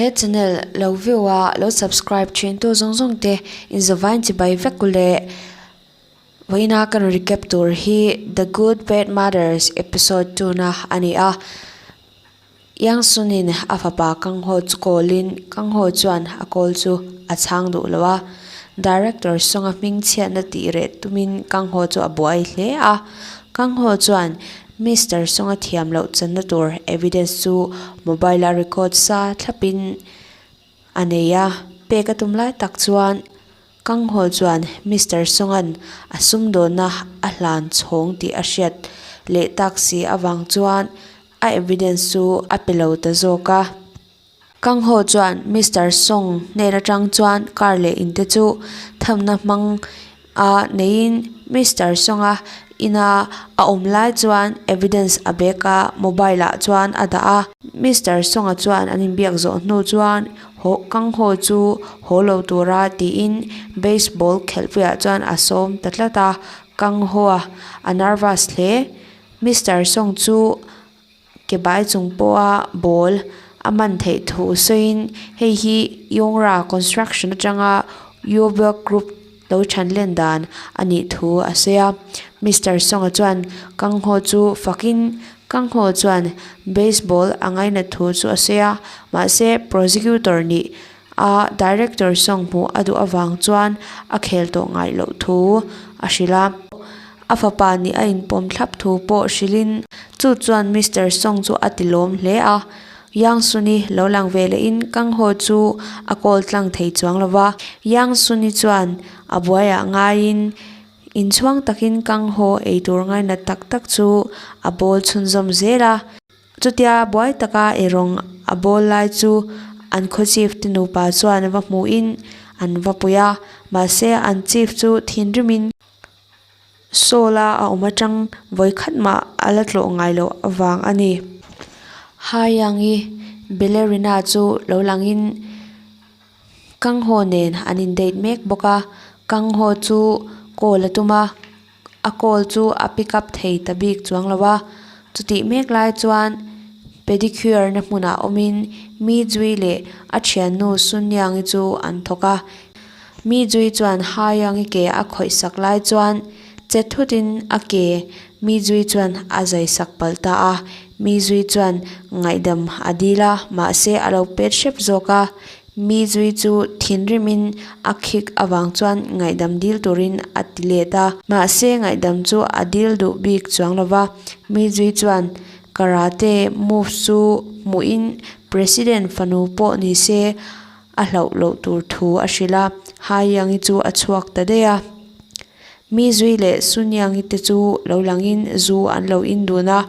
He channel lo view a lo subscribe thin tu zawng zawng te in zavain chibai vek u le. Vawiina kan recap tur hi The Good Bad Mothers episode 2 na a ni a. Yang Sun-in a fapa Kang Ho chu call in Kang Ho chuan a call chu a chhang duh lo a. Director Song-a hming chhiatna tih reh tumin Kang Ho chu a buai hle a. Kang Ho chuan Mister Song-a thiam loh channa tur evidence chu mobile-a record sa thlapin a nei a. Pek a tum lai tak chuan Kang Ho chuan Mister Song-a'n a sumdawnna a hlan chhawng tih a hriat leh tak si avang chuan a evidence chu a pe lo ta zawk a. Kang Ho chuan Mister Song hnen atang chuan car leh in te chu thamna hmang a neiin Mister Song a ina a awm lai chuan evidence a bag a mobile ah chuan a dah a. Mister Song a chuan an inbiak zawh hnu chuan haw Kang Ho chu haw lo tura tiin baseball khelhpuiah chuan a sawm ta tlat a. Kang Ho a a nervous hle. Mister Song chu Ke bai chung pawha ball a man theih thu sawiin hei hi Yongra construction atanga Yoberg group lo than len dan a nih thu a sawi a. Mister Song-a chuan Kanghaw chu fakin Kanghaw chuan baseball a ngainat thu chu a sawi a, mahse prosecutor nih a director Song hmuh a duh avang chuan a khel tawh ngaih loh thu a hrilh a. A fapa nih a inpawm thlap thu pawh hrilhin chu chuan Mister Song chu a ti lawm hle a. Yang Suni lo lang ve lehin Kang Ho chu a call tlang thei chuang lo va. Yang Suni chuan a buaiah ngaiin inchhuang takin Kang Ho eitur ngainat tak tak chu a bawl chhunzawm zel a. Chutia buai taka eirawng a bawl lai chu an khaw chief te nupa chuan va hmuhin an va pui a, mahse an chief chu thinrimin Saul-a a awm atang vawi khat mah a la tlawh ngai loh avang a ni. Haiyangi ballerina chu lo langin Kang Ho nen an in date mek bawk a, Kang Ho chu call a tum a, a call chu a pick up thei ta bik chuang lo a, chutih mek lai chuan pedicure na hmunah awmin Mi Jui leh a thiannu Sun Yang-i chu an thawk a. Mi Jui chuan Ha Yang-i ke a khawih sak lai chuan che thutin a ke Mi Jui chuan a zai sak palh ta a. Mi Jui chuan ngaihdam a dil a, mahse a lo pet hrep zawk a. Mi Jui chu thinrimin a khik avang chuan ngaihdam dil turin a ti let a. Mahse ngaihdam chu a dil duh bik chuang lo va. Mi Jui chuan karate move chu hmuhin President fanu pawh ni se a hlauh loh tur thu a hrilh a, Hai Yang-i chu a chhuak ta daih a. Mi Zui leh Sun Yang-i te chu lo langin zu an lo in dun a,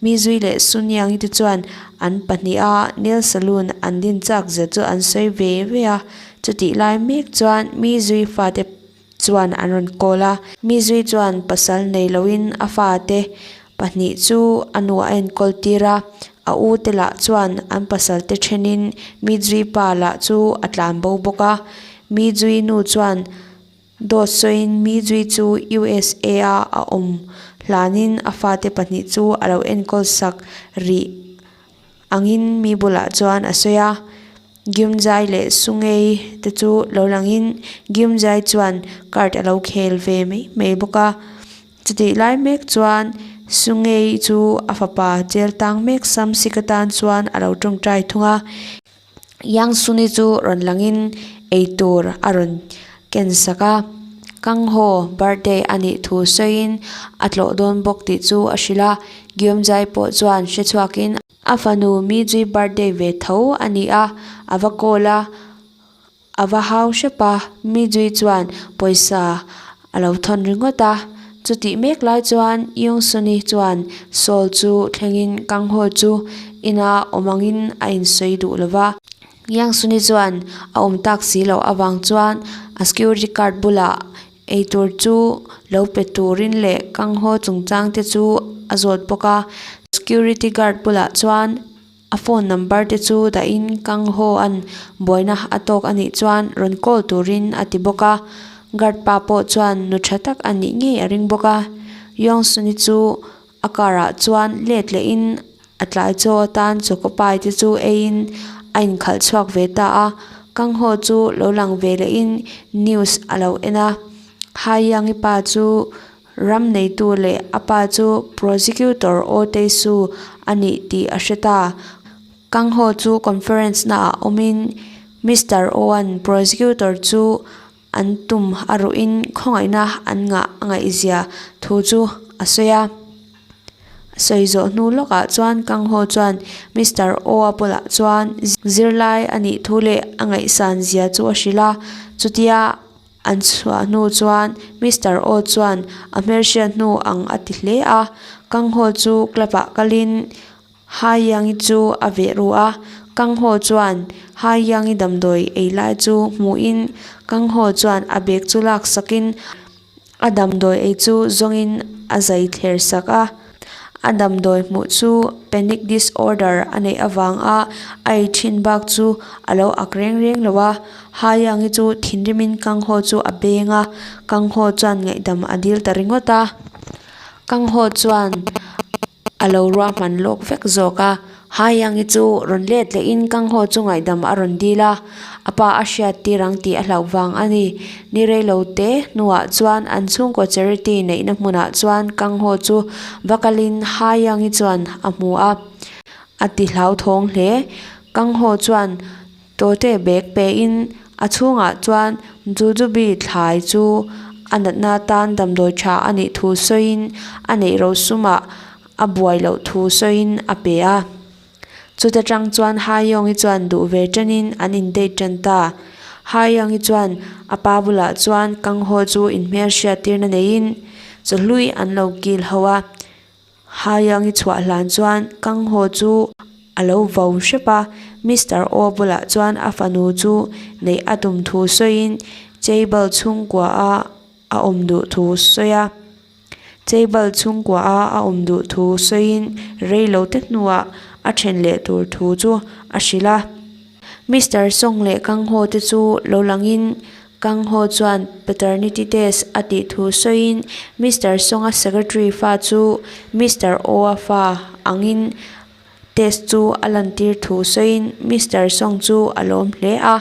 Mi Zui leh Sun Yang-i te chuan an pahniha nail saloon an din chak zet chu an sawi ve ve a, chutih lai mek chuan Mi Zui fate chuan an rawn call a, Mi Zui chuan pasal nei loin a fate pahnih chu a nu a enkawl tir a, a u te lah chuan an pasal te thenin Mi Zui pa lah chu a tlan bo bawk a, Mi Zui nu chuan Dawt sawiin Mi Zui chu USA a a awm hlanin a fate pahnih chu a lo enkawl sak rih angin mi bulah chuan a sawi a. Gyumjai leh Sungei te chu lo langin Gyumjai chuan card a lo khel ve mai mai bawk a. Chutih lai mek chuan Sungei chu a fapa jail tang mek Samsik atan chuan a lo tawngtai thung a. Yang Suni chu rawn langin eitur a rawn ken sak a. Kang Ho birthday a nih thu sawiin a tlawh dawn bawk tih chu a hrilh a. Gyumjai pawh chuan hre chhuakin a fanu Mi Jui birthday ve tho a ni a, a va call a, a va hau hrep a. Mi Jui chuan pawisa a lo thawn ringawt a. Chutih mek lai chuan Yung Suni chuan Seoul chu thlengin Kang Ho chu ina awm angin a insawi duh lo va. Yang Suni chuan a awm tak si loh avang chuan a security guard bulah eitur chu lo pe turin leh Kang Ho chungchang te chu a zawt bawk a. Security guard bulah chuan A phone number te chu dahin Kang Ho an buaina a tawk a nih chuan rawn call turin a ti bawk a, guard pa pawh chuan nu tha tak a nih ngei a ring bawk a. Yong Suni chu a car ah chuan let lehin a tlai chaw atan choka pai te chu eiin a inkhalh chhuak ve ta a. Kang Ho chu lo lang ve lehin news a lo en a. Hai Yang-i pa chu ram neitu leh a pa chu prosecutor Oh Tae-soo a nih tih a hre ta. Kang Ho chu conference naah awmin Mister Oh-a'n prosecutor chu an tum a ruhin khawngaihna an ngah a ngaihzia thu chu a sawi a. A sawi zawh hnu lawkah chuan Kang Ho chuan Mister Oh-a bulah chuan zirlai a nih thu leh a ngaihsan zia chu a hrilh a, chutia an chhuah hnu chuan Mister Oh chuan a hmelhriat hnu ang a ti hle a. Kang Ho chu club ah kalin Hai Yangi chu a veh ru a, Kang Ho chuan Hai Yangi damdawi ei lai chu hmuhin Kang Ho chuan a bag chu lak sakin a damdawi ei chu zawngin a zai thler sak a. A damdawi hmuh chu panic disorder a neih avanga a ei thin bak chu a lo ak reng reng lo a. Hai Yangi chu thinrimin Kang Ho chu a beng a, Kang Ho chuan ngaihdam a dil ta ringawt a. Kang Ho chuan. A lo ruahman lawk vek zawk a. Hai Yangi chu rawn let lehin Kang Ho chu ngaihdam a rawn dil a, a pa a hriat tir ang tih a hlauh vang a ni. Ni reilo te hnuah chuan an chhungkaw charity neihna hmunah chuan Kang Ho chu va kalin Hai Yangi chuan a hmu a, a ti hlauthawng hle. Kang Ho chuan Tawte bag pein a chhungah chuan Jujube thlai chu a natna tan damdawi tha a nih thu sawiin a neih ro sumah a buai loh thu sawiin a pe a. Chuta tang chuan Ha Yong-i chuan duh ve tanin an in date tan ta. Ha Yong-i chuan a pa bulah chuan Kang Ho chu inhmelhriat tirna neiin chawhlui an lo kil ho a. Haiangi chhuah hlan chuan Kang Ho chu a lo vau hrep a, Mister Oh bulah chuan a fanu chu neih a tum thu sawiin Cheibal chhungkua a a awm duh thu sawi a. Cheibal chhungkua a a awm duh thu sawiin rei lo te hnuah a then leh tur thu chu a hrilh a. Mister Song leh Kang Ho te chu lo langin Kang Ho chuan paternity test a tih thu sawiin Mister Song-a secretary fa chu Mister Oh-a fa angin test chu a lantir thu sawiin Mister Song chu a lawm hle a.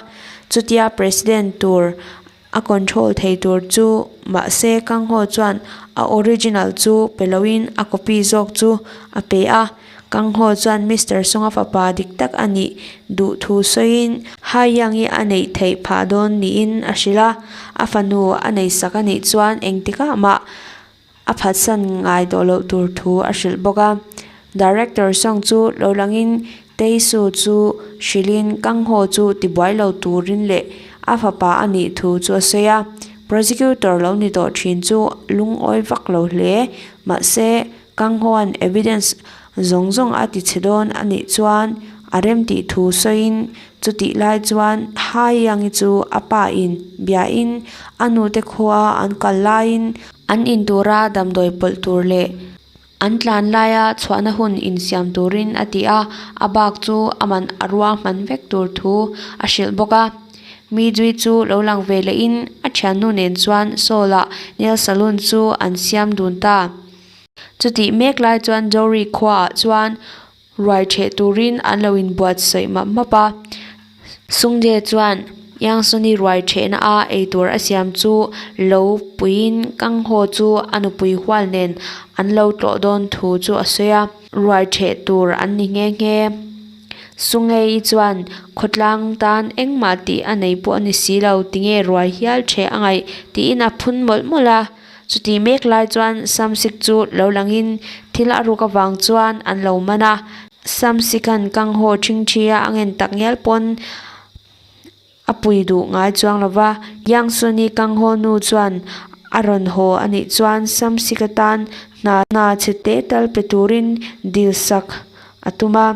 Chutia president tur a control thei tur chu mahse Kang Ho chuan a original chu pe loin a copy zawk chu a pe a. Kang Ho chuan Mister Song-a fapa dik tak a nih duh thu sawiin Hai Yang-i a neih theih phah dawn niin a hrilh a, a fanu a neisak a nih chuan engtikah mah a phatsan ngai tawh loh tur thu a hrilh bawk a. Director Song chu lo langin Tae Soo chu hrilhin Kang Ho chu tibuai lo turin leh a fapa a nih thu chu a sawi a. Prosecutor lo ni tawh thin chu lungawi vak lo hle mahse Kang Hoan evidence zawng zawng a ti chhe dawn a nih chuan a rem tih thu sawiin chutih lai chuan Hai Yangi chu a pa in bia in a nu te khua an kal laiin an in tura damdawi pawlh tur leh an tlan laia chhuahna hun insiam turin a ti a, a bak chu a man a ruahman vek tur thu a hrilh bawk a. Mi Jui chu lo lang ve lehin a thiannu nen chuan Seoul-ah nail salon chu an siam dun ta. Chutih mek lai chuan Jory khuaah chuan ruai ṭheh turin an lo inbuatsaih map map a. Sungjae chuan Yangsuni ruai ṭhehna a eitur a siam chu lo puiin Kang Ho chu a nupui hual nen an lo tlawh dawn thu chu a sawi a, ruai ṭheh tur an ni nghe nghe. Sungei chuan khawtlang tan engmah tih a nei pawh a ni si lo, tinge ruai hial ṭheh a ngaih tiin a phun mawlh mawlh a. Chutih mek lai chuan Samsik chu lo langin thil a ruk avang chuan an lo man a. Samsikan Kang Ho ṭhingṭhi a a ngen tak ngial pawn a pui duh ngai chuang lo va. Yang Suni Kang Ho nu chuan a rawn haw a nih chuan Samsik atan hna hna chhe teh tal pe turin dil sak a tum a.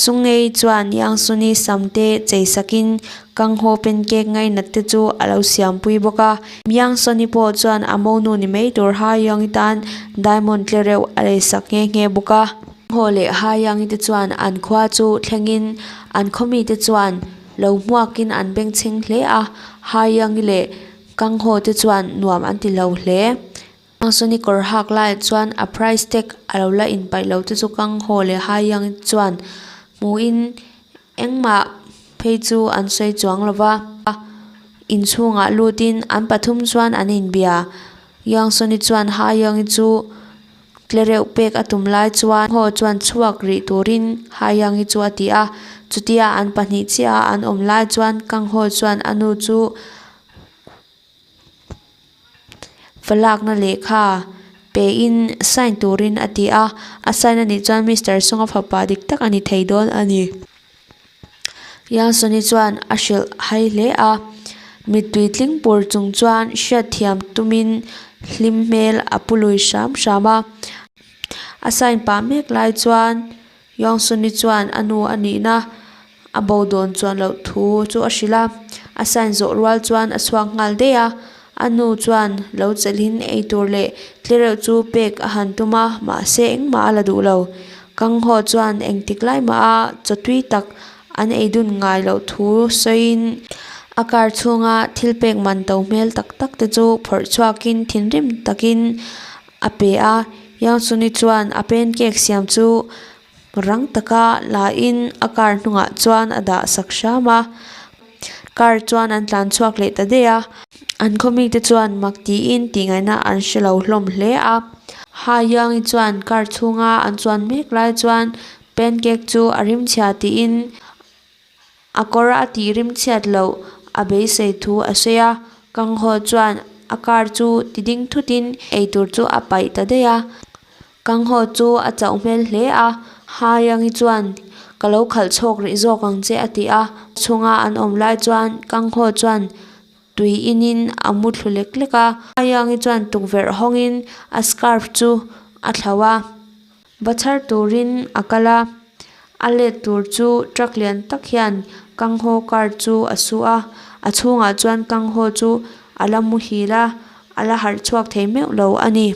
Sungei chuan Yang Suni sam te chei sakin Kang Ho pancake ngainat te chu a lo siampui bawk a. Yang Suni pawh chuan a monu ni mai tur Ha Yang-i tan diamond tle reuh a lei sak nghe nghe bawk a. Kang Ho leh Ha Yang-i te chuan an khua chu thlengin an khaw mite chuan lo hmuakin an bengchheng hle a. Ha Yang-i leh Kang Ho te chuan nuam an ti lo hle. Kang Suni kawr hak laiah chuan a price tag a lo la inpaih lo te chu Kang Ho leh Ha Yang chuan hmuhin engmah phei chu an sawi chuang lo va. Inchhungah lutin an pathum chuan an inbia. Youngsoni chuan Ha Youngi chu tlereuh pek a tum lai chuan Ho chuan chhuak rih turin Ha Youngi chu a ti a. Chutia an pahnih chiah a an awm lai chuan Kang Ho chuan a nu chu Falakna lehkha pein sign turin a ti a, a sign a nih chuan Mister Song-a fapa dik tak a ni thei dawn a ni. Youngsoni chuan a hrilh hai hle a, mittui tling pur chung chuan hriatthiam tumin hlim hmel a pu lui hram hram a. A sign pah mek lai chuan Youngsoni chuan a nu a nihna a bo dawn chuan loh thu chu a hrilh a, a sign zawh rual chuan a chhuak nghal daih a, a nu chuan lo chelhin eitur leh tlereuh chu pek a han tum a, mahse engmah a la duh lo. Kang Ho chuan engtik lai mah a chaw tui tak an ei dun ngai loh thu sawiin a car chhunga thil pek man to hmel tak tak te chu phawrh chhuakin thinrim takin a pe a, Youngsuni chuan a pancake siam chu Rang taka la in a car hnungah chuan a dah sak hram a, car chuan an tlan chhuak leh ta daih a, an khaw mite chuan mak tiin tih ngaihna an hre lo hlawm hle a. Ha Young-i chuan car chhunga an chuan mek lai chuan pancake chu a rimchhia tiin A kawr a tih rimchhiat loh a beisei thu a sawi a, Kang Ho chuan a car chu ti ding thutin eitur chu a paih ta daih a. Kang Ho chu a chauh hmel hle a, Ha Young-i chuan ka lo khalh chhawk rih zawk ang che a ti a. Chhunga an awm lai chuan Kang Ho chuan tui inin a mu thlu lek lek a. Ha Young-i chuan tukverh hawngin a scarf chu a thlauh a. Va chhar turin a kal a, a let tur chu truck lian tak hian Kanghaw car chu a su a, a chhungah chuan Kanghaw chu a la muhil a, a la harh chhuak thei meuh lo a ni.